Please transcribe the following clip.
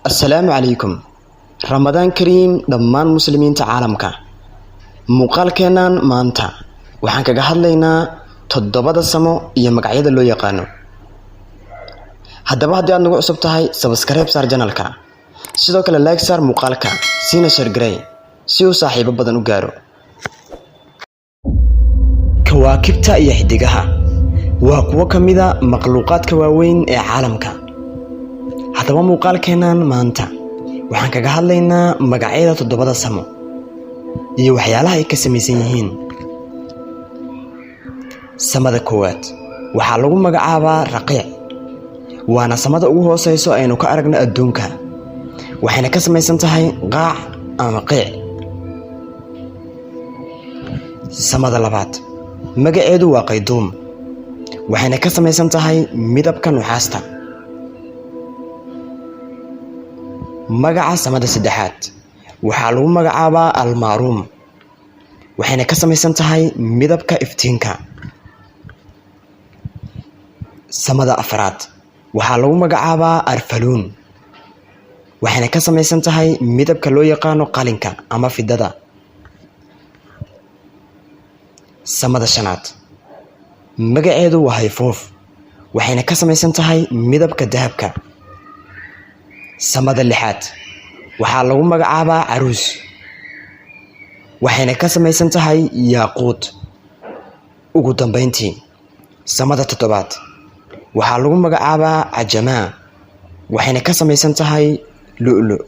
Assalaamu calaykum, Ramadaan kariim dhammaan muslimiinta caalamka. Muuqaalkeennan maanta waxaan kaga hadlaynaa toddobada samo iyo magacyada loo yaqaano. Haddaba haddii aad nagu cusub tahay, subscribe saar channelka, sidoo kale like saar muuqaalka, siina share garey si uu saaxiibo badan u gaaro. Kawaakibta iyo xidigaha waa kuwo ka mida makhluuqaadka waaweyn ee caalamka. Haddaba muuqaalkeennan maanta waxaan kaga hadlaynaa magacyada toddobada samo iyo waxyaalaha ay ka samaysan yihiin. Samada koowaad waxaa lagu magacaabaa Raqiic, waana samada ugu hooseyso aynu ka aragno adduunka, waxayna ka samaysan tahay qaac ama qiic. Samada labaad magaceedu waa Qayduum, waxayna ka samaysan tahay midabka nuxaasta. Magaca samada saddexaad waxaa lagu magacaabaa Almaaruum, waxayna ka samaysan tahay midabka iftiinka. Samada afraad waxaa lagu magacaabaa Arfaluun, waxayna ka samaysan tahay midabka loo yaqaano qalinka ama fidada. Samada shanaad magaceedu waa Hayfuuf, waxayna ka samaysan tahay midabka dahabka. Samada lixaad waxaa lagu magacaabaa Caruus, waxayna ka samaysan tahay yaaquud. Ugu dambeyntii, samada toddobaad waxaa lagu magacaabaa Cajamaa, waxayna ka samaysan tahay lu'lu.